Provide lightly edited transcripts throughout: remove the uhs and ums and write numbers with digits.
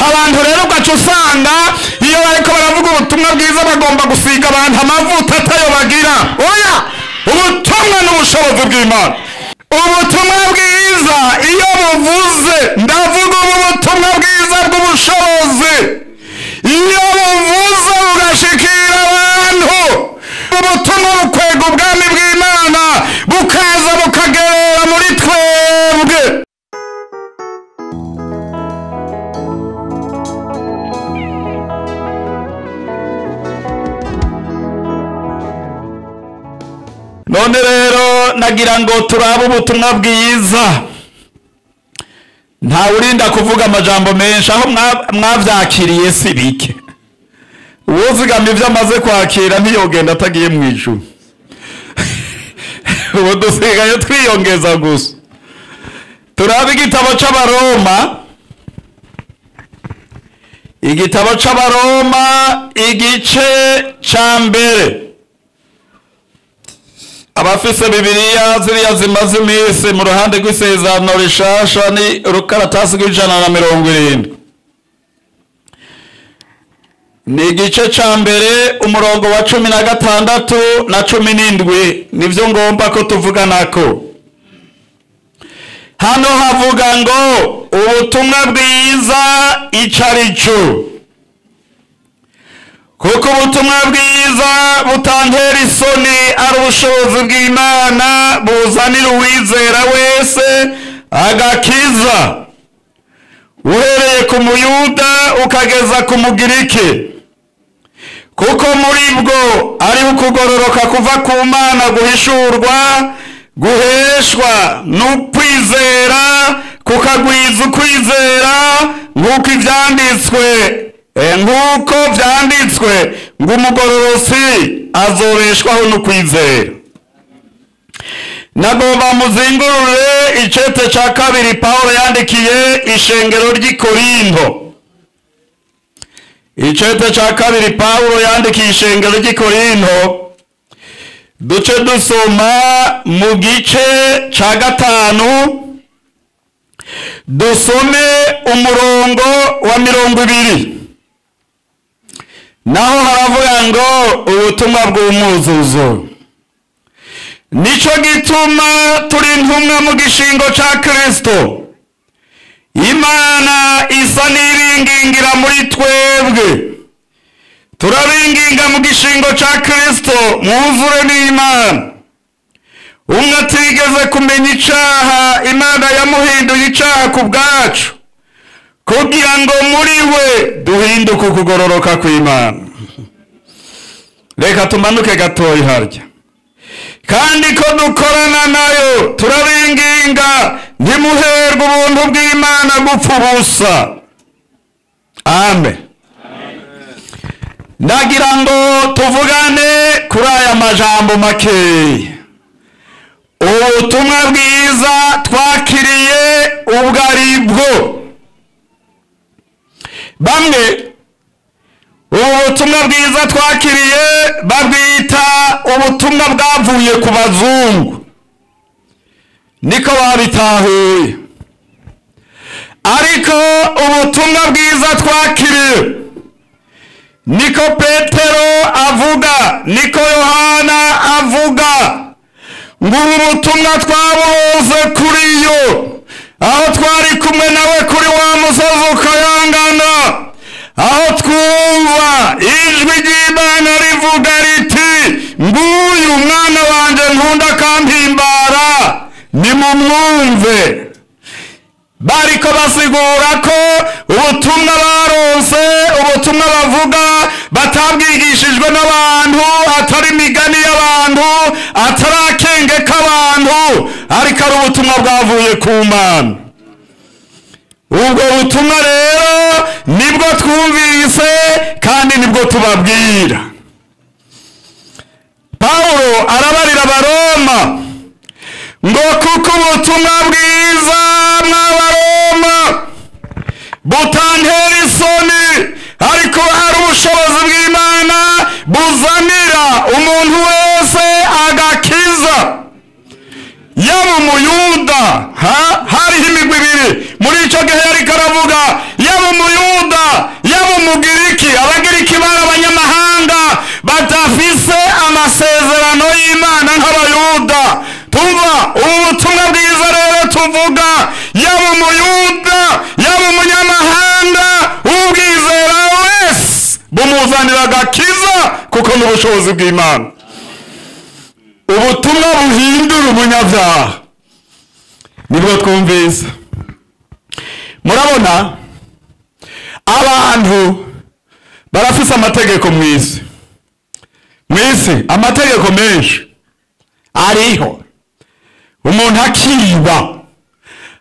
Abantu rero ugaca usanga iyo bariko baravuga ubutumwa bwiza bagomba gusiga abantu amavuta atayo bagira. Oya, ubutumwa n'ubushobozi bw'Imana. Ubutumwa bwiza iyo buvuze, ndavuga ubu butumwa bwiza bw'ubushobozi, iyo buvuze bugashikira abantu, ubutumwa bukwega ubwami bw'Imana bukaza bukagerera muri twebwe. None rero nagira ngo turabe ubutumwa bwiza. Nta urinda kuvuga amajambo menshi, aho mwavyakiriye si bike. Uwuzigama ivyo amaze kwakira ntiyogenda atagiye mu ijuru. Ubu dusigaye twiyongeza gusa. Turabe igitabo c'Abaroma, igitabo c'Abaroma igice ca mbere. Abafise Bibiliya ziriya zimaze iminsi mu ruhande rw'isezerano rishasha ni urukaratasi rw'170. Ni igice ca mbere umurongo wa 16 na 17, nivyo ngomba ko tuvuganako. Hano havuga ngo ubutumwa bwiza icarico. Kuko ubutumwa bwiza butantera isoni, ari ubushobozi bw'Imana buzanira uwizera wese agakiza, uhereye ku Muyuda ukageza ku Mugiriki. Kuko muri bwo ari ukugororoka kuva ku Mana guhishurwa, guheshwa n'ukwizera, kukagwiza ukwizera, nk'uko ivyanditswe, nk'uko vyanditswe ngo umugororosi azobeshwaho n'ukwizera. Nagomba muzingurure icete ca kabiri Paulo yandikiye ishengero ry'i Korinto. Icete ca kabiri Paulo yandikiye ishengero ry'i Korinto, duce dusoma mu gice ca 5, dusome umurongo wa 20. Naho haravuga ngo ubutumwa bw'umwuzuzo. Nico gituma turi intumwa mu gishingo ca Kristo. Imana isa n'iringingira muri twebwe. Turabinginga mu gishingo ca Kristo, mwuzure n'Imana. Umwe atigeze kumenya icaha, Imana yamuhinduye icaha ku bwacu, kugira ngo muri we duhinduke ukugororoka kw'Imana. Reka tumanuke gatoyi harya. Kandi ko dukorana nayo, turabinginga ntimuherwe ubuntu bw'Imana gupfa ubusa. Amen. Ndagira ngo tuvugane kuri aya majambo makeya. Ubutumwa bwiza twakiriye ubwo ari bwo. Bamwe ubutumwa bwiza twakiriye babwita ubutumwa bwavuye ku bazungu, niko babitahuye. Ariko ubutumwa bwiza twakiriye, niko Petero avuga, niko Yohana avuga, ngo ubu butumwa twaburonse kuri yo, aho twari kumwe nawe kuri wa musozi ukayangana, aho twumva ijwi ry'Imana rivuga riti nguyu mwana wanje nkunda akampimbara, nimumwumve. Bariko basigura ko ubutumwa baronse, ubutumwa bavuga batabwigishijwe n'abantu, atari imigani y'abantu, atari akenge k'abantu, ariko ari ubutumwa bwavuye ku Mana. Ubwo butumwa rero nibwo twumvise kandi nibwo tubabwira. Paulo arabarira Abaroma ngo kuko ubutumwa bwiza mw'Abaroma butantera isoni, ariko hari ubushobozi bw'Imana buzanira umuntu wese agakiza. Yaba umuyuda, hariho imigwi ibiri muri ico gihe yariko aravuga, yaba umuyuda umugiriki. Abagiriki bari abanyamahanga badafise amasezerano y'Imana nk'abayuda. Tuva ubutumwa bwiza rero tuvuga, yaba umuyuda yaba umunyamahanga, ubwizera wese bumuzanira agakiza, kuko n'ubushobozi bw'Imana. Ubutumwa buhindura umunyabyaha nibwo twumvise. Murabona abantu barafise amategeko mw'isi, mw'isi amategeko menshi ariho. Umuntu akiba,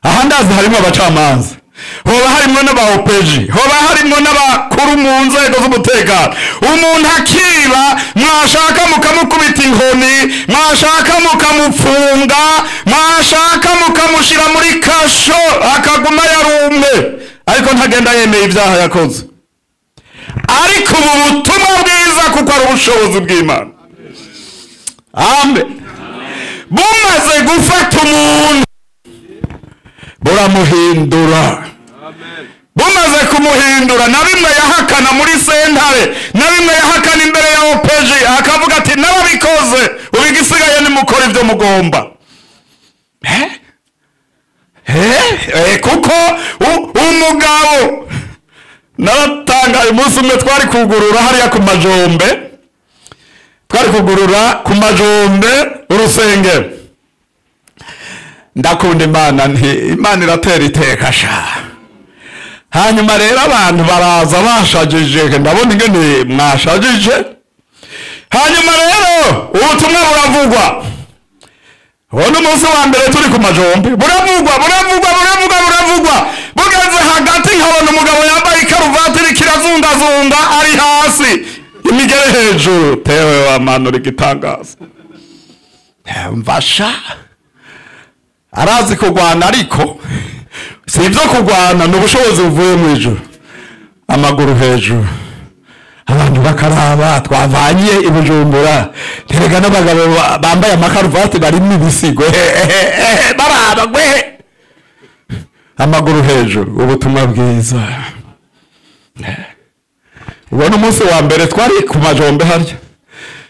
aha ndazi harimo abacamanza, hoba harimo n'aba opeji, hoba harimo n'abakuru mu nzego z'umutekano. Umuntu akiba, mwashaka mukamukubita inkoni, mwashaka mukamupfunga, mwashaka mukamushira muri kasho akaguma yarumwe, ariko ntagenda yemeye ibyaha yakoze. Ariko ubu butumwa bwiza, kuko ari ubushobozi bw'Imana, amen, bumaze gufata umuntu buramuhindura. Bumaze kumuhindura, na bimwe yahakana muri sentare, na bimwe yahakana imbere ya opeji, akavuga ati narabikoze, ubu igisigaye nimukora ibyo mugomba. Kuko umugabo naratangaye umunsi umwe twari kugurura hariya ku Majombe, twari kugurura ku Majombe urusengero. Ndakunda Imana, nti Imana iratera iteka sha. Hanyuma rero abantu baraza bashajije, ndabona ingene mwashajije. Hanyuma rero ubutumwa buravugwa. Uwo umunsi wa mbere turi ku Majombe, buravugwa buravugwa buravugwa buravugwa. Bugeze hagati nkabona umugabo yambaye ikaruvati iriko irazungazunga ari hasi, imigere hejuru. Tewe wa Mana uri igitangaza. Mvasha arazi kurwana, ariko si ibyo kurwana, ni ubushobozi buvuye mu ijuru. Amaguru hejuru, abantu bakaraba twavanye i Bujumbura, terega n'abagabo bambaye amakaruvati barimo ibisigo baraba gwe, amaguru hejuru. Ubutumwa bwiza. Ubona umunsi wa mbere twari ku Majombe harya,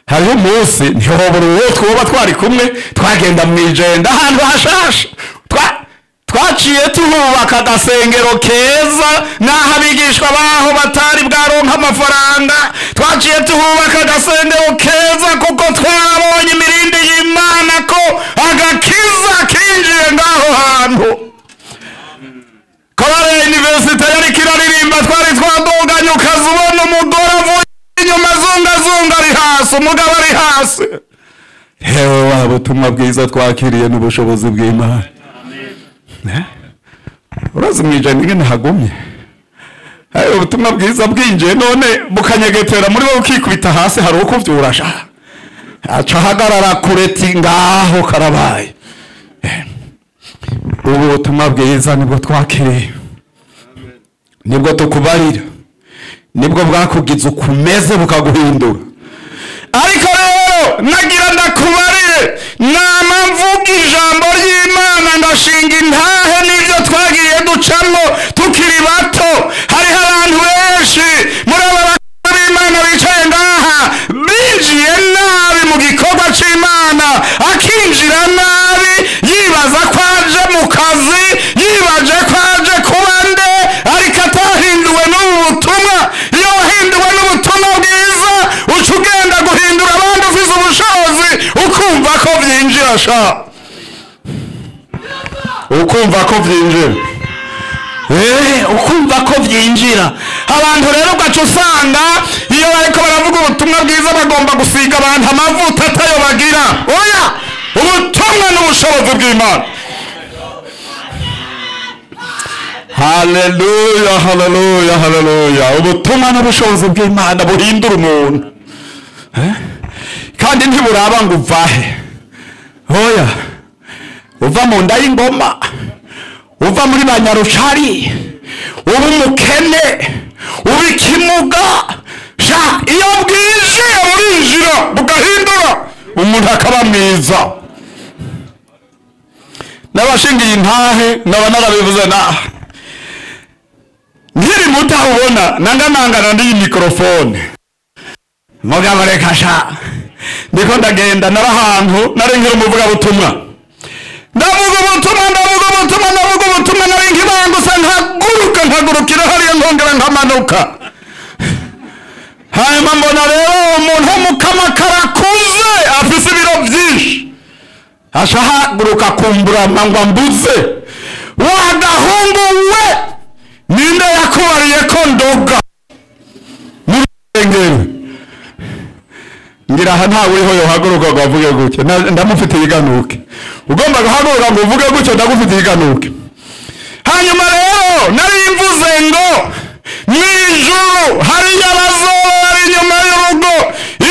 hariho umunsi ntihobora uwo twoba twari kumwe, twagenda mu ijenda ahantu hashasha, twaciye tuhubaka agasengero keza, n'aho abigishwa baho batari bwaronka amafaranga. Twaciye tuhubaka agasengero keza kuko twabonye imirindi y'Imana ko agakiza kinjiye ngaho hantu. Korale universite yariko iraririmba, twari twaduganye, ukaza ubona umugore avuye inyuma azungazunga ari hasi, umugabo ari hasi. Hewe wa butumwa bwiza twakiriye n'ubushobozi bw'Imana. Urazi mwijana ingene hagumye. Ubutumwa bwiza bwinjiye none bukanyegetera muri wowe, ukikubita hasi, hari uko vyurasha aca ahagarara kureti ngaho karabaye. Ubu butumwa bwiza nibwo twakiriye, nibwo tukubarira, nibwo bwakugize ukumeze bukaguhindura. Ariko rero nagira ndakubarire, nama mvuga ijambo ry'Imana ngashinga intahe n'ibyo twagiye ducamwo tukiri bato. Hariho abantu benshi muri aba bakozi b'Imana bicaye ngaha binjiye nabi mu gikorwa c'Imana, akinjira nabi yibaza ko aje mu kazi, yibaje ko aje kuba nde, ariko atahinduwe n'ubu butumwa. Iyo wahinduwe n'ubutumwa bwiza, uca ugenda guhindura abandi ufise ubushobozi, ukumva ko vyinjira sha, ukumva ko vyinjira, ukumva ko vyinjira. Abantu rero ugaca usanga iyo bariko baravuga ubutumwa bwiza bagomba gusiga abantu amavuta atayo bagira. Oya, ubutumwa n'ubushobozi bw'Imana. Haleluya, haleluya, haleluya. Ubutumwa n'ubushobozi bw'Imana buhindura umuntu. Kandi ntiburaba ngo uvahe. Oya, uva mu nda y'ingoma, uva muri banyarucari, uba umukene, uba ikimuga. Sha, iyo bwije burinjira bugahindura umuntu akaba mwiza. N'abashingiye intahe naba narabivuze naha, nkiri Mutahubona nanganangana n'iyi mikrofone. Mugabo reka sha. Ndiko ndagenda narahantu narenkera umuvuga butumwa. Ndavuga ubutumwa ndavuga ubutumwa ndavuga ubutumwa narenka ibanguse nkaguruka nkagurukira hariya nkongera nkamanuka. Hanyuma mbona rero umuntu w'umukamakara akuze afise ibiro byinshi. Ashahaguruka kumbura mangwa mbuze. Wa gahungu we ninde yakubariye ko ndoga muri ngero. Ngira aha ntawe uriho yohaguruka ngo avuge gutyo, ndamufitiye iganuke. Ugomba guhaguruka ngo uvuge gutyo, ndagufitiye iganuke. Hanyuma rero nari mvuze ngo mw'ijuru hariyo abazoba bari inyuma y'urugo,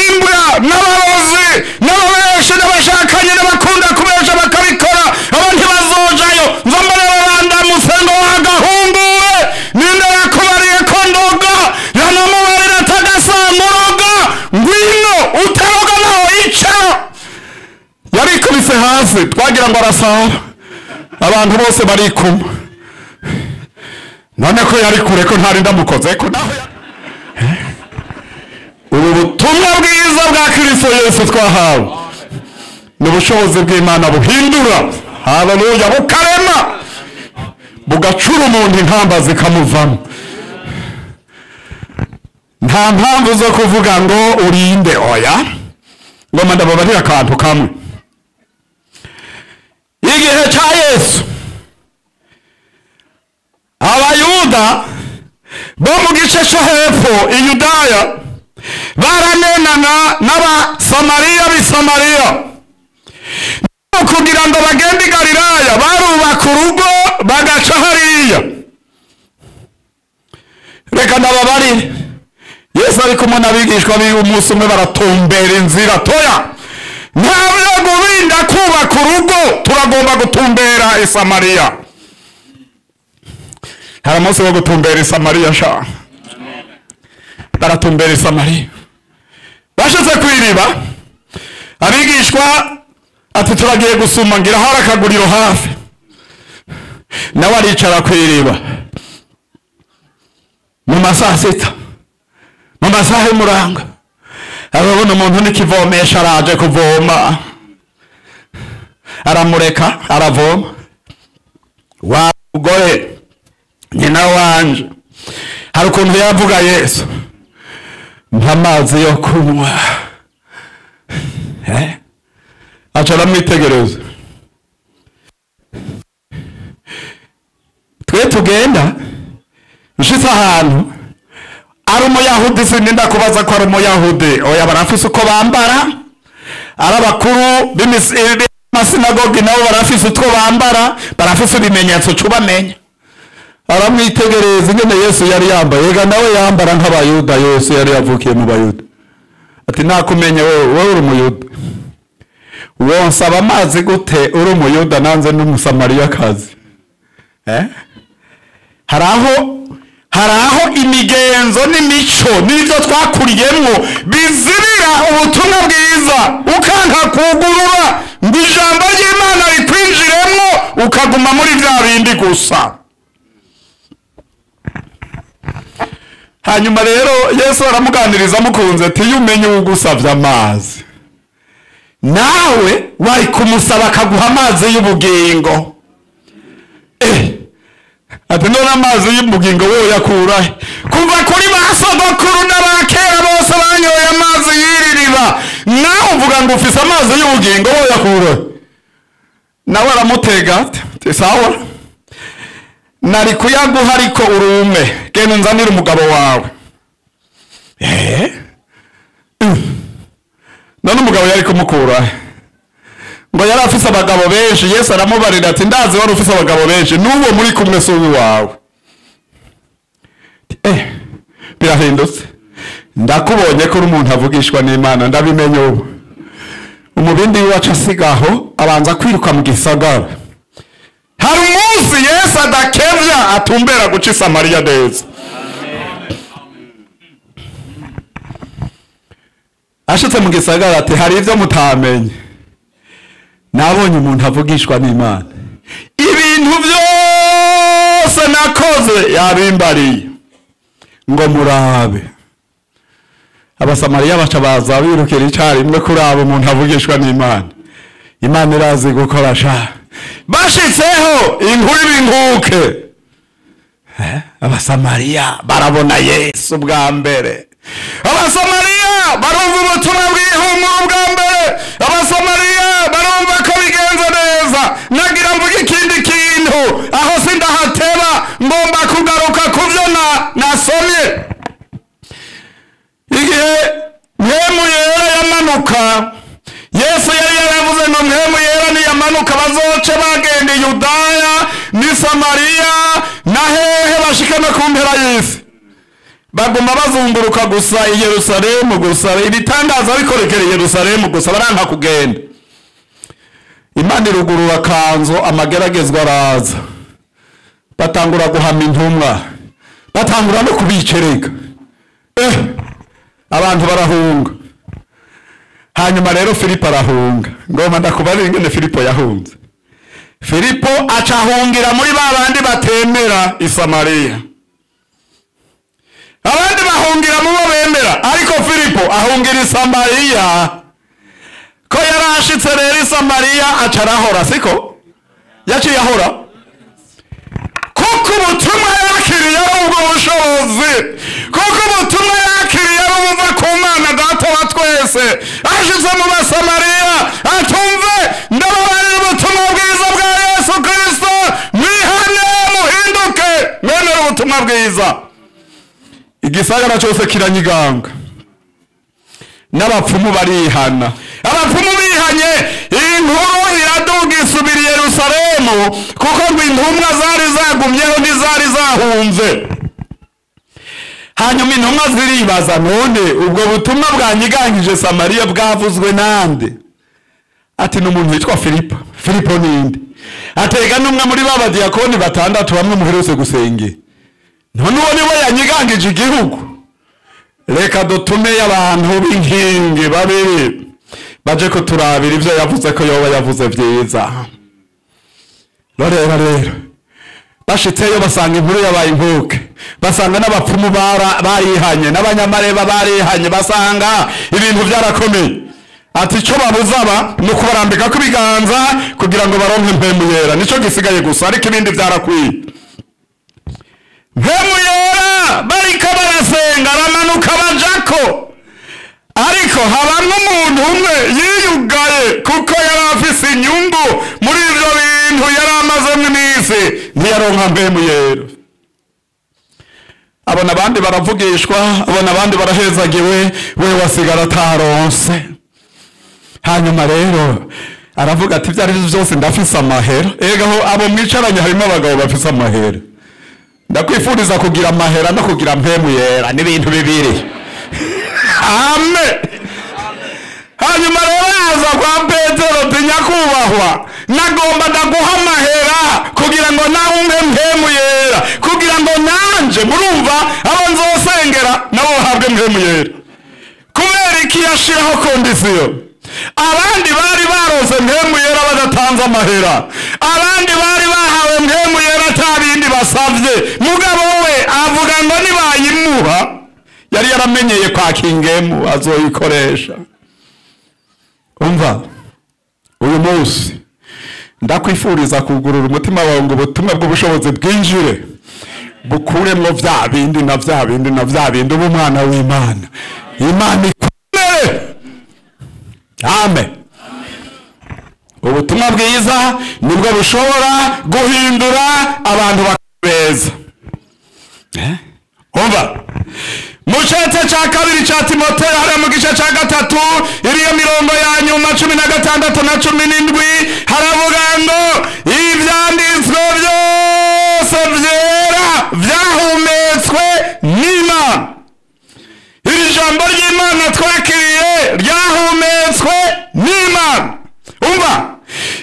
imbwa n'abarozi n'ababeshi n'abashakanye n'abakunda kubesha bakabikora, abo ntibazojayo. Nza mbona babandamutse ngo wa gahungu we ninde yakubariye ko ndoga? Yanamubarira atagasamuroga, ngwino utaroga naho ica. Yarikubise hasi twagira ngo arasara, abantu bose barikuma. None ko yari kure ko ntari ndamukoze ko naho. Ubu butumwa bwiza bwa Kristo Yesu twahawe ni ubushobozi bw'Imana buhindura, haleluya, bukarema, bugacura umuntu inkamba zikamuvamo. Nta mpamvu zo kuvuga ngo urinde, oya. Ngoma ndababarira akantu kamwe. Igihe cya Yesu Abayuda bo mu gice cyo hepfo i Yudaya baranenana n'Abasamariya b'i Samariya. Kugira ngo bagende i Galilaya barubaka urugo bagaca hariya. Reka ndababarire, Yesu ari kumwe n'abigishwa biwe umunsi umwe baratumbera inzira toya. Ntabyo gurinda kubaka urugo, turagomba gutumbera i Samariya. Hari umunsi wo gutumbera i Samariya sha. Baratumbera i Samariya. Bashitse kw'iriba, abigishwa ati turagiye gusuma, ngira hari akaguriro hafi. Nawe aricara kw'iriba mu masaha sita, mu masaha y'umuranga, arabona umuntu n'ikivomesha araje kuvoma, aramureka aravoma. Wa mugore nyina wanje, hari ukuntu yavuga Yesu, mpa amazi yo kunywa. Aca aramwitegereza. Twe tugenda nshitse ahantu ari umuyahudi, sininda kubaza ko ari umuyahudi, oya, barafise uko bambara. Ari abakuru b'amasinagogi nabo barafise utwo bambara, barafise ibimenyetso cubamenya. Aramwitegereza ingene Yesu yari yambaye, ega nawe yambara nk'abayuda. Yesu yari yavukiye mu bayuda. Ati nakumenye wewe uri umuyuda, wonsaba amazi gute uri umuyuda nanze n'umusamariyakazi? Hari aho imigenzo n'imico n'ibyo twakuriyemwo bizibira ubutumwa bwiza, ukanka kugurura ngo ijambo ry'Imana rikwinjiremwo, ukaguma muri bya bindi gusa. Hanyuma rero Yesu aramuganiriza amukunze ati iyo umenye uwugusavye amazi, nawe wari kumusaba akaguha amazi y'ubugingo. Ati none amazi y'ubugingo wowe yakurahe? Kuva kuri ba sogokuru n'abakera bose banyoye amazi y'iririba, nawe uvuga ngo ufise amazi y'ubugingo, wowe yakurahe? Nawe aramutega ati sawa, nari kuyaguha ariko urume, genda unzanire umugabo wawe. None umugabo yari kumukura ngo yari afise abagabo benshi. Yesu aramubarira ati ndazi wari ufise abagabo benshi, n'uwo muri kumwe si uwawe. Birahindutse, ndakubonye ko uri umuntu avugishwa n'Imana, ndabimenye ubu. Umubindi wacu asigaho abanza kwiruka mu gisagara. Hari umunsi Yesu adakevya atumbera guca i Samariya neza. Ashitse mu gisagara ati hari ivyo mutamenye, nabonye umuntu avugishwa n'Imana, ibintu byose nakoze yabimbariye. Ngo murabe. Abasamariya baca baza birukira icyarimwe kuraba umuntu avugishwa n'Imana. Imana irazi gukora sha. Bashitseho inkuru ibinkuke. Abasamariya barabona Yesu bwa mbere. Abasamariya barumva ubutumwa bw'ihumure bwa mbere. Abasamariya barumva ko bigenze neza. Nagira mvuge ikindi kintu aho sindahateba, ngomba kugaruka ku byo nasomye. Igihe Mpwemu Yera yamanuka, Yesu yari yaravuze ngo Mpwemu Yera niyamanuka bazoce bagenda i Yudaya n'i Samariya na hehe bashike no ku mpera y'isi. Baguma bazunguruka gusa i Yerusalemu gusa, ibitangaza bikorekera i Yerusalemu gusa, baranka kugenda. Imana irugurura kanzo, amageragezwa araza. Batangura guhama intumwa, batangura no kubicereka. Abantu barahunga. Hanyuma rero Filipo arahunga. Ngoma ndakubarira ingene Filipo yahunze. Filipo acahungira muri babandi batemera i Samariya. Abandi bahungira mu bo bemera, ariko Filipo ahungira i Samariya. Ko yarashitse rero i Samariya acarahora, siko? Yaciye ahora. Kuko ubutumwa yakiriye ari ubwo bushobozi. Kuko ubutumwa yakiriye ari ubuva ku Mana Data wa twese. Ashitse mu Basamariya atumve, ndababarira ubutumwa bwiza bwa Yesu Kristo, mwihane muhinduke mwemere ubutumwa bwiza. Igisagara cyose kiranyiganga. N'abapfumu barihana. Abapfumu bihanye, inkuru iraduga isubira i Yerusalemu, kuko ngo intumwa zari zagumyeho ntizari zahunze. Hanyuma intumwa ziribaza, none ubwo butumwa bwanyigangije Samariya bwavuzwe nande? Ati ni umuntu witwa Filipo. Filipo ninde? Atega n'umwe muri ba badiyakoni batandatu bamwe muherutse gusengera. None uwo niwe yanyigangije igihugu. Reka dutume abantu b'inkingi babiri baje kuturabira ivyo yavuze ko yoba yavuze vyiza. Rero bashitseyo basanga inkuru yabaye inkuke, basanga n'abapfumu barihanye, n'abanyamareba barihanye, basanga ibintu byarakomeye. Ati ico babuzaba ni ukubarambika ku biganza kugira ngo baronke Mpwemu Yera, nico gisigaye gusa, ariko ibindi byarakwiye. Mpwemu Yera bariko barasenga aramanuka bajako, ariko habamwe umuntu umwe yiyugaye kuko yari afise inyungu muri ivyo bintu yari amazemwo iminsi, ntiyaronka Mpwemu Yera. Abona abandi baravugishwa, abona abandi barahezagiwe, we wasigara ataronse. Hanyuma rero aravuga ati ibyo ari byo byose ndafise amahera. Ega aho abo mwicaranye harimo abagabo bafise amahera. Ndakwifuriza kugira amahera no kugira Mpwemu Yera, n'ibintu bibiri. Amen. Hanyuma rero aza kwa Petero ati nyakubahwa, nagomba ndaguha amahera kugira ngo nawe umpe Mpwemu Yera, kugira ngo nanje murumva abo nzosengera nabo bahabwe Mpwemu Yera. Kubera iki yashiraho kondisiyo? Abandi bari baronse Mpwemu Yera badatanze amahera, abandi bari bahawe Mpwemu Yera atabindi basavye, mugabo we avuga ngo nibayimuha yari yaramenyeye kwa kingemu azoyikoresha. Umva, uyu munsi ndakwifuriza kugurura umutima wawe ngo ubutumwa bw'ubushobozi bwinjire, bukuremwo vya bindi na vya bindi na vya bindi, ube umwana w'Imana. Imana ikomere. Amen. Ubutumwa bwiza nibwo bushobora guhindura abantu bakabeza. Umva, mu cete ca kabiri ca Timoteyo hariya mu gice ca 3 iriyo mirongo ya nyuma 16 na 17 haravuga ngo ivyanditswe byose vyera vyahumetswe n'Imana. Iri jambo ry'Imana twakiriye ryahumetswe n'Imana. Umva,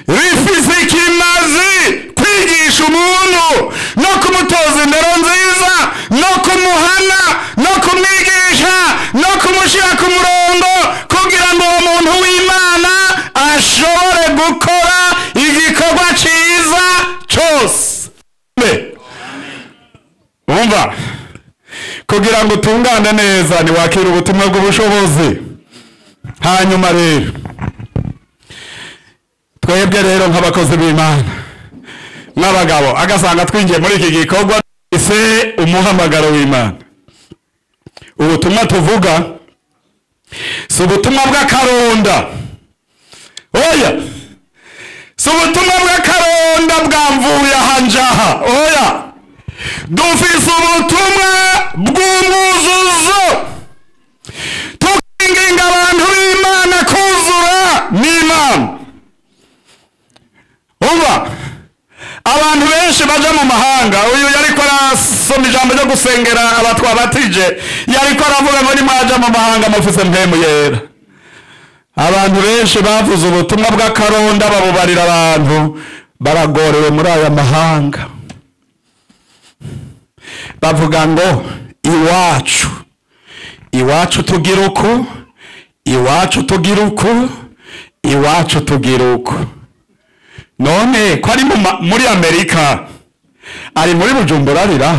rifise ikimazi kwigisha umuntu no kumutoza indero nziza, no kumuhana, no kumwigisha, no kumushyira ku murongo, kugira ngo uwo muntu w'Imana ashobore gukora igikorwa cyiza cyose. Umva, kugira Kugira ngo utungane neza niwakira ubutumwa bw'ubushobozi. Hanyuma rero twebwe rero nk'abakozi b'Imana n'abagabo, agasanga twinjiye muri iki gikorwa ise umuhamagaro w'Imana. Ubutumwa tuvuga si ubutumwa bw'akaronda, oya, si ubutumwa bw'akaronda bwamvuye aha njaha, oya. Dufise ubutumwa bw'umwuzuzo, tukinginga abantu b'Imana kuzura n'Imana. Umva, abantu benshi baja mu mahanga, uyu yariko arasoma ijambo ryo gusengera abatwa batije, yariko aravuga ngo nimwaja mu mahanga mufise mpemu yera. Abantu benshi bavuze ubutumwa bw'akaronda babubarira abantu baragorewe muri aya mahanga. Bavuga ngo iwacu, iwacu tugira uku, iwacu tugira uku, iwacu tugira uku. None ko ari muri Amerika, ari muri Bujumbura arira.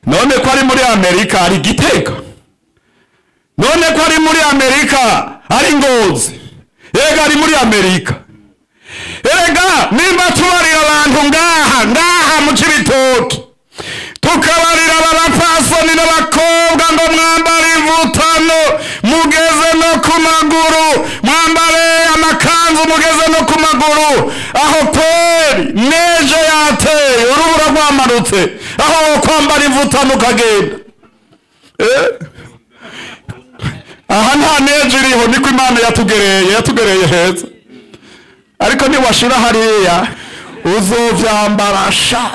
None ko ari muri Amerika ari Gitega. None ko ari muri Amerika ari Ngozi. Ega ari muri Amerika. Erega nimba tubarira abantu ngaha ngaha mu Cibitoki, tukabarira abapfasoni n'abakobwa ngo mwambare imvutano mugeze no ku maguru, mwambare amakanzu mugeze no ku maguru, aho kweri neje yateye urubura rwamanutse, aho kwambara imvutano ukagenda. Aha nta neje iriho, niko Imana yatugereye, yatugereye heza. Ariko niwashira hariya uzovyambara sha,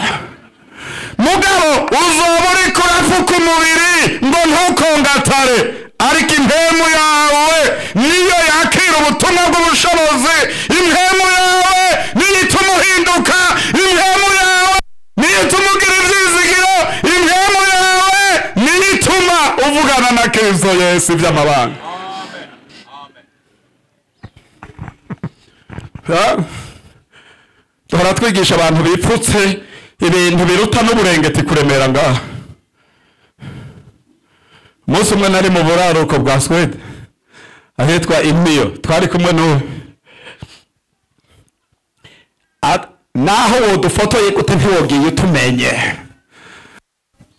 mugabo uzoba uriko urafuka umubiri ngo ntukongatare, ariko impemu yawe niyo yakira ubutumwa bw'ubushobozi. Impemu yawe niyo ituma uhinduka, impemu yawe niyo ituma ugira ivyizigiro, impemu yawe niyo ituma uvugana na Kristo Yesu ivy'amabanga. Duhora twigisha abantu bipfutse ibintu biruta n'uburengeti kuremera ngaha. Umunsi umwe nari mu buraruko bwa Swede ahitwa Imiyo, twari kumwe n'uwe. Naho wodufotoye gute ntiwogiye utumenye.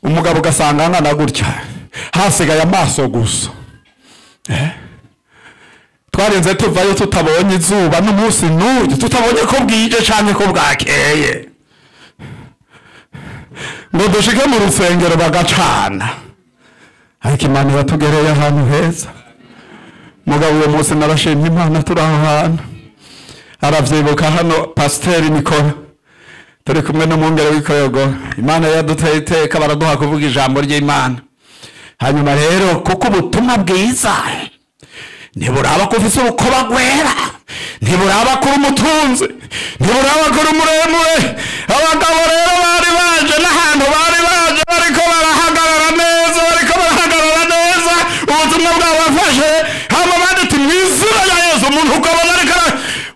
Umugabo ugasanga angana gutya, hasigaye amaso gusa. Twarinze tuvayo tutabonye izuba n'umunsi n'uyu, tutabonye ko bwije canke ko bwakeye, ngo dushike mu rusengero bagacana. Ariko Imana yatugereye ahantu heza. Mugabo uwo munsi narashimye Imana turi aho hantu. Aravyibuka hano Pasiteri Nikora, turi kumwe n'umwungere w'Ikoyogo. Imana yaduteye iteka, baraduha kuvuga ijambo ry'Imana. Hanyuma rero kuko ubutumwa bwiza ntiburaba ko ufise urukoba rwera, ntiburaba ko uri umutunzi, ntiburaba ko uri muremure. Abagabo rero bari baje n'ahantu bari baje bariko barahagarara neza, bariko barahagarara neza, ubutumwa bwabafashe. Hama banditse mu izina rya Yesu, umuntu ukabona ariko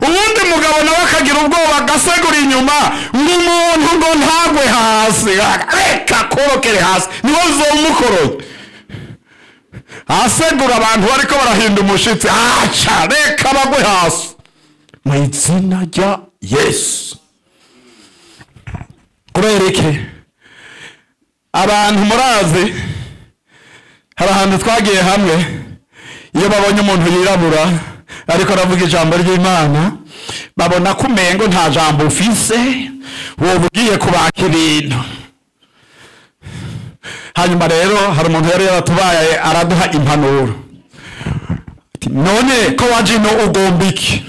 uwundi mugabo nawe akagira ubwoba agasegura inyuma ngo umuntu ngo ntagwe hasi, reka korokere hasi niwe uzomukoroye. Asegura abantu bariko barahinda umushitsi, aca reka bagwe hasi mu izina rya Yesu. Kubera iki? Abantu murazi hari ahantu twagiye hamwe, iyo babonye umuntu yirabura ariko aravuga ijambo ry'Imana, babona ko umengo nta jambo ufise, wowe ugiye kubaka ibintu. Hanyuma rero hari umuntu yari yaratubaye araduha impanuro. Ati none ko waje ino ugomba iki?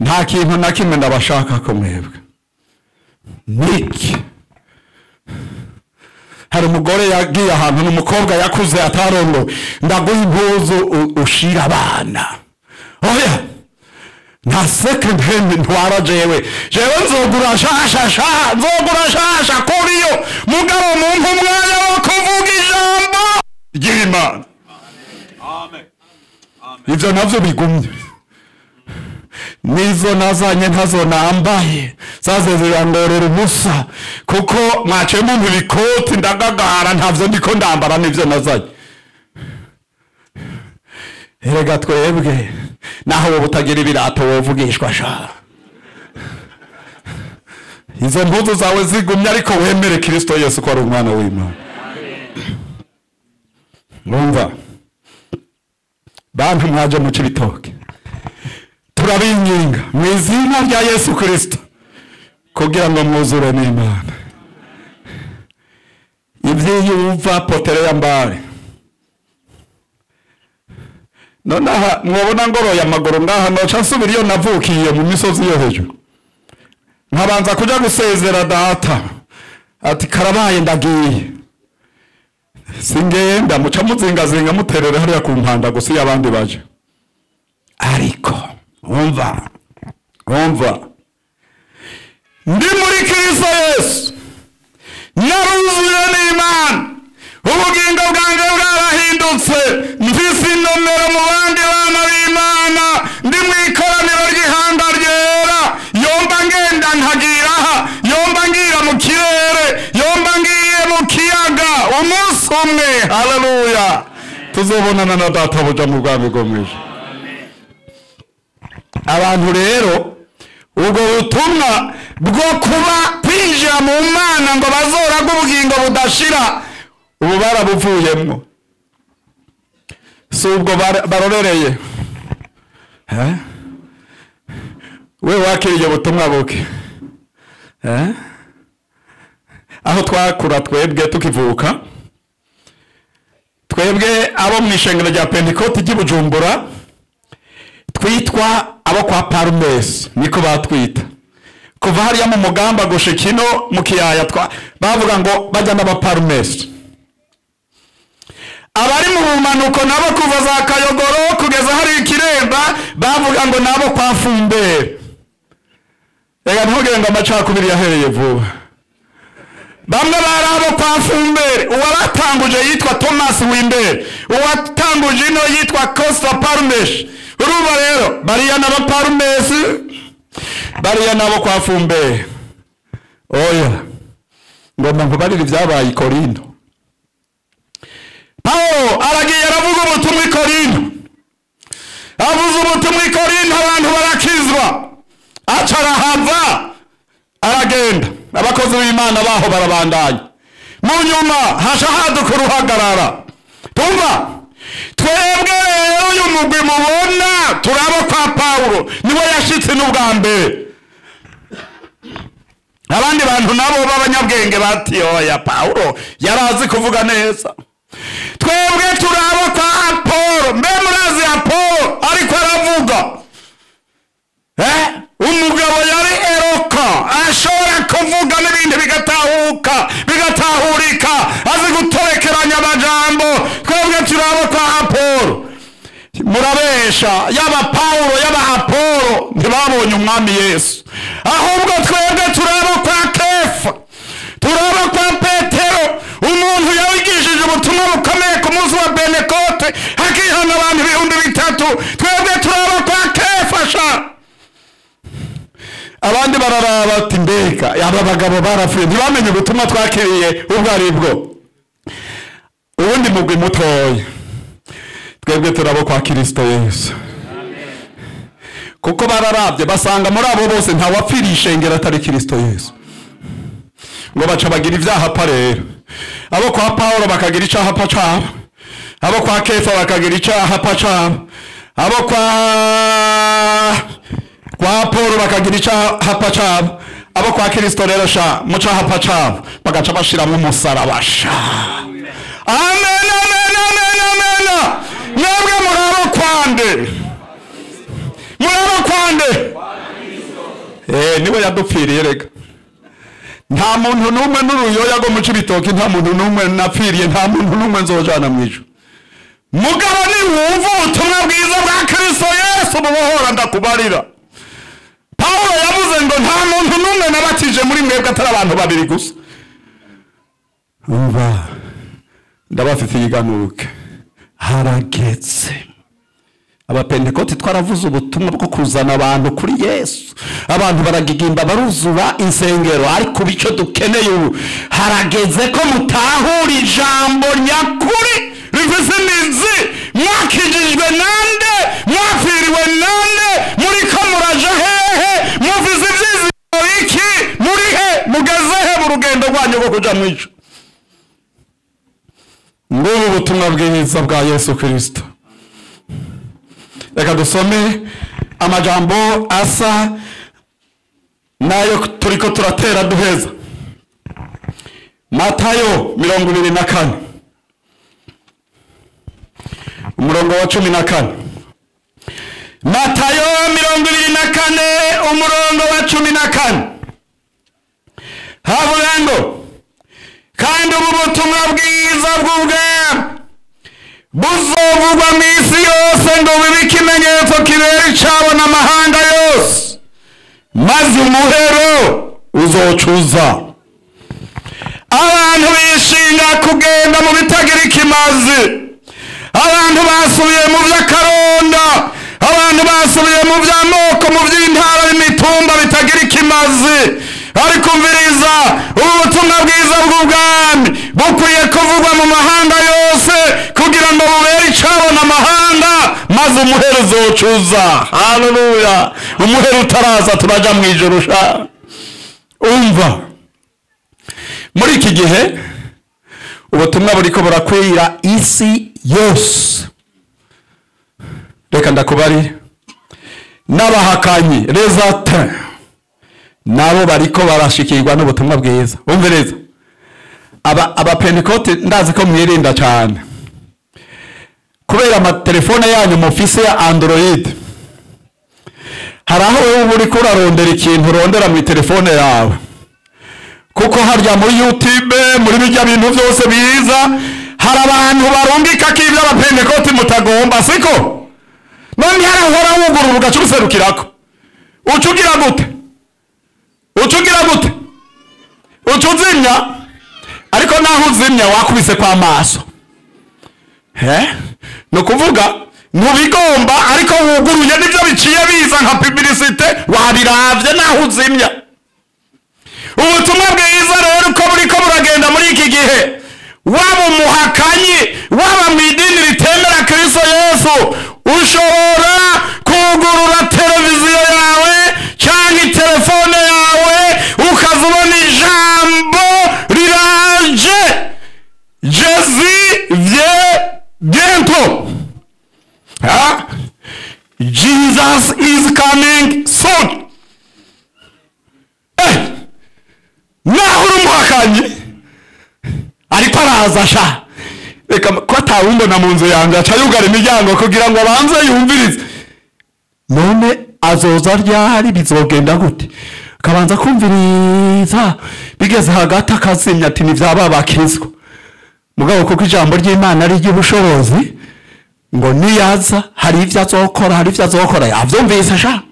Nta kintu na kimwe ndabashaka ko mwebwe. Niki? Hari umugore yagiye ahantu n'umukobwa yakuze atarongo, ndaguha impuzu ushira abana. Oya, nta second hand ntwara jewe, jewe nzogura shasha sha, nzogura shasha kuriyo. Mugabo mumpe umwanya wo kuvuga ijambo ry'Imana. Amen. Ivyo navyo bigumye. Nizo nazanye ntazo nambaye, zaze zirangorera ubusa, kuko mwaciye mumpa ibikoti ndagagara, ntavyo ndiko ndambara nivyo nazanye. Erega twebwe naho wowe utagira ibirato wovugishwa sha. Izo mpuzu zawe zigumye, ariko wemere Kristo Yesu ko ari umwana w'Imana. Mwumva bantu mwaje mu Cibitoke, turabinginga mu izina rya Yesu Kristo kugira ngo mwuzure n'Imana. Ivyiyumva potere ya mbare. Nonaha mwobona ngoroye amaguru ngaha, noca nsubira iyo navukiye mu misozi yo hejuru, nkabanza kuja gusezera data ati karabaye ndagiye, singenda muca muzingazinga muterere hariya ku mpanda gusa iyo abandi baje. Ariko umva ndi muri Kristo Yesu, naruzuye n'Imana, ubugingo bwanjye bwarahindutse, mfise inomero mu bandi bana b'Imana, ndi mu ikoraniro ry'ihanga ryera. Yomba ngenda nkagira aha, yomba ngira mu kirere, yomba ngiye mu kiyaga, umunsi umwe, haleluya, tuzobonana na data buja mu bwami bwo mw'ijuru. Abantu rero ubwo butumwa bwo kuba kwinjira mu Mana ngo bazoraga ubugingo budashira, ubu barabuvuyemwo, si ubwo barorereye. We wakiriye ubutumwa buke aho twakura twebwe tukivuka, twebwe abo mu ishengero rya Pentekote ry'i Bujumbura twitwa abo kwa Parumes, niko batwita. Kuva hariya mu mugamba gushika ino mu kiyaya bavuga ngo bajya n'aba Parumes. Abari mu bumanuko nabo kuva za Kayogoro kugeza hari Ikiremba bavuga ngo nabo kwa Fumbere. Ega ntugire ngo amacakubiri yahereye vuba. Bamwe bari abo kwa Fumbere, uwabatanguje yitwa Thomas Wimbere, uwatanguje ino yitwa Costa Parumes. Urumva rero bariya n'aba Parumes, bariya nabo kwa Fumbere. Oya, ngomba nkubarire ibyabaye i Korinto. Paulo aragiye aravuga ubutumwa i Korinto, avuze ubutumwa i Korinto abantu barakizwa, aca arahava aragenda. Abakozi b'Imana baho barabandanya. Mu nyuma haca haduka uruhagarara. Tumva twebwe rero uyu mugwi mubona turabo kwa Paulo, niwe yashitse n'ubwa mbere. Abandi bantu nabo b'abanyabwenge bati oya, Paulo yarazi kuvuga neza. Twebwe turabo kwa Apollo. Mbe murazi Apollo ariko aravuga, umugabo yari eroka, ashobora kuvuga n'ibindi bigatahuka bigatahurika, azi gutorekeranya amajambo. Twebwe turabo kwa Apollo. Murabesha, yaba Paulo yaba Apollo ntibabonye umwami Yesu. Ahubwo twebwe turabo kwa Kefa, turabo kwa Petero, umuntu yawigishije ubutumwa bukomeye ku munsi wa Pentekote hakihana abantu 3000. Twebwe turabo kwa Kefa sha. Abandi bararaba bati mbega aba bagabo barapfuye, ntibamenye ubutumwa twakiriye ubwo ari bwo. Ubundi mugwi mutoya, twebwe turabo kwa Kristo Yesu. Kuko bararabye basanga muri abo bose nta wapfiriye ishengero atari Kristo Yesu. Ngo baca bagira ibyaha pa rero. Abo kwa Paulo bakagira icaha pa cabo, abo kwa Kefa bakagira icaha pa cabo, abo kwa Paulo bakagira icaha pa cabo, abo kwa Kristo rero sha mu caha pa cabo bagaca bashiramo umusaraba sha. Amen, amen, amen, amen. Mwebwe murabo kwande, murabo kwande. Niwe yadupfiriye rega. Nta muntu n'umwe n'uruyoya rwo mu Cibitoke, nta muntu n'umwe napfiriye, nta muntu n'umwe nzojana mu ijuru. Mugabo niwumva ubutumwa bwiza bwa Kristo Yesu bubohora, ndakubarira. Paulo yavuze ngo nta muntu n'umwe nabatije muri mwebwe atari abantu babiri gusa. Umva, ndabafitiye iganuke, harageze Abapentekoti twaravuze ubutumwa bwo kuzana abantu kuri Yesu, abantu baragigimba baruzura insengero, ariko bico dukeneye ubu harageze ko mutahura ijambo nyakuri rifise imizi. Mwakijijwe nande? Mwapfiriwe nande? Muriko muraja hehe? Mufise ivyizigiro iki? Muri he? Mugeze he mu rugendo rwanyu rwo kuja mw'ijuru? Ngubu ubutumwa bwiza bwa Yesu Kristo. Reka dusome amajambo asa nayo turiko turatera duheza. Matayo 24 umurongo wa 14. Matayo 24 umurongo wa 14 havuga ngo kandi ubu butumwa bwiza bw'ubwami buzovugwa mu isi yose ngo bibe ikimenyetso kibera icabo n'amahanga yose, maze umuhero uzocuza. Abantu bishinga kugenda mu bitagira ikimazi, abantu basubiye mu vy'akaronda, abantu basubiye mu vy'amoko, mu vy'intara n'imitumba bitagira ikimazi. Ariko umviriza, ubu butumwa bwiza bw'ubwami bukwiye kuvugwa mu mahanga yose kugira ngo bubere icabo n'amahanga, maze umuhero uzocuza. Haleluya! Umuhero utaraza turaja mu ijuru sha. Umva, muri iki gihe ubutumwa buriko burakwira isi yose. Reka ndakubarire, n'abahakanyi les nabo bariko barashikirwa n'ubutumwa bwiza. Umvereza, abapentekote ndazi ko mwirinda cyane kubera amatelefone yanyu mufise ya Android. Hari aho wewe uriko urarondera ikintu urondera mu telefone yawe, kuko harya muri YouTube, muri bijya bintu byose biza, hari abantu barungika ko ibyo abapentekote mutagomba, siko? None harahora wugurura ugacuruserukirako, ucugira gute? Ucugira gute? Ucuzimya? Ariko naho uzimya wakubise kwa maso. No kuvuga ntubigomba, ariko wuguruye nivyo biciye biza nka publicité, wabiravye naho uzimya. Ubutumwa bwiza rero uko buriko buragenda muri iki gihe, waba umuhakanyi, waba mu idini ritemera Kristo Yesu, ushobora kugurura televiziyo yawe cyangwa telefone yawe ukazubona ijambo riraje, Jésus vient bientôt. Jesus is coming soon. Naho uri umuhakanyi ariko araza sha. Reka ko atawumbona mu nzu yanjye aca yugara imiryango kugira ngo abanze yumvirize. None azoza ryari? Bizogenda gute? Akabanza kumviriza, bigeze hagati akazimya ati ni vyaba bakizwa. Mugabo kuko ijambo ry'Imana ari ry'ubushobozi, ngo niyaza hari ivyo azokora, hari ivyo azokora, yavyumvise sha.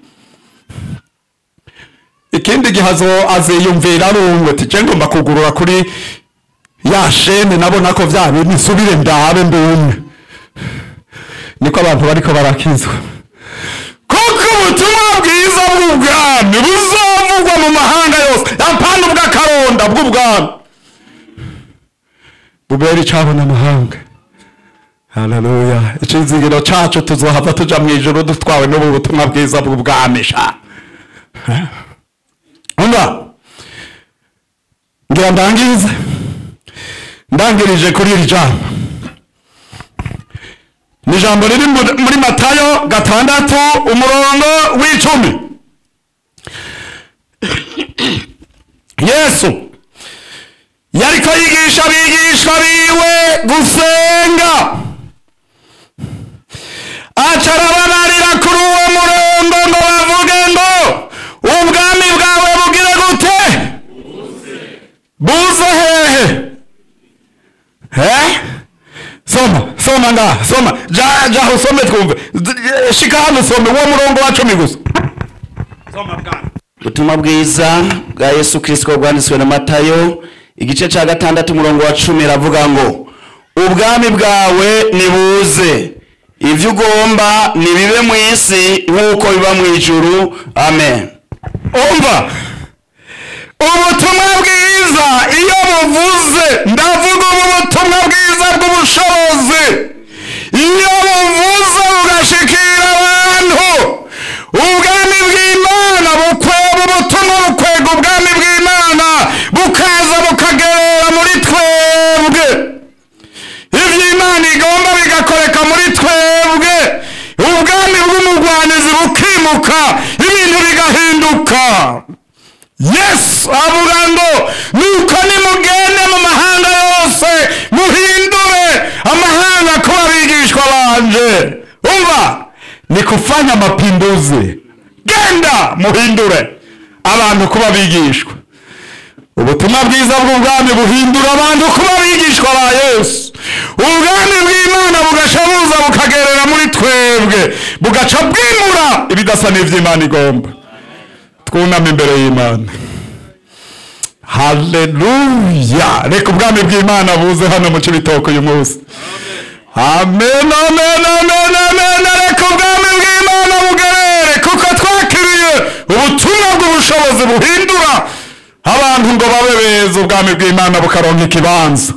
Ikindi gihe aziyumvira arumwe ati je ngomba kugurura kuri ya shene, nabona ko vya bintu nsubire ndabe ndumwe. Niko abantu bariko barakizwa, kuko ubutumwa bwiza bw'ubwami buzovugwa mu mahanga yose, apana ubw'akaronda bw'ubwami bubera icabo n'amahanga. Haleluya! Icizigiro cacu tuzohava tuja mu ijuru dutwawe n'ubu butumwa bwiza bw'ubwami sha. Umva, ngira ndangize, ndangirije kuri iri jambo. Ni ijambo riri muri Matayo 6 umurongo w'10. Yesu yariko yigisha abigishwa biwe gusenga, aca arababarira kuri uwo murongo ngo bavuge ngo ubwami bwawe bugire gute? Buze hehe? Soma, soma nga, soma. Ja usome twumve. Shika hano usome uwo murongo wa 10 gusa. Soma bwana. Ubutumwa bwiza bwa Yesu Kristo bwanditswe na Matayo igice ca 6 umurongo wa 10 ravuga ngo ubwami bwawe nibuze, Ivyo ugomba nibibe mu isi nk'uko biba mu ijuru. Amen. Umva, ubutumwa bwiza iyo buvuze, ndavuga ubu butumwa bwiza bw'ubushobozi, iyo buvuze bugashikira abantu, ubwami bw'Imana bukwega, ubutumwa bukwega ubwami bw'Imana, bukaza bukagerera muri twebwe. Ivyo Imana igomba bigakoreka muri twebwe, ubwami bw'umugwanizi bukimuka, ibintu bigahinduka. Yesu avuga ngo nuko nimugende mu mahanga yose, muhindure amahanga kuba abigishwa banje. Umva, ni kufanya mapinduzi. Genda muhindure abantu kuba abigishwa. Ubutumwa bwiza bw'ubwami buhindura abantu kuba abigishwa ba Yesu. Ubwami bw'Imana bugaca buza bukagerera muri twebwe, bugaca bwimura ibidasa n'ivy'Imana igomba. Twuname imbere y'Imana. Haleluya! Reka ubwami bw'Imana buze hano mu Cibitoke uyu munsi. Amen, amen, amen, amen. Reka ubwami bw'Imana bugerere, kuko twakiriye ubutumwa bw'ubushobozi buhindura abantu ngo babe beza, ubwami bw'Imana bukaronka ikibanza.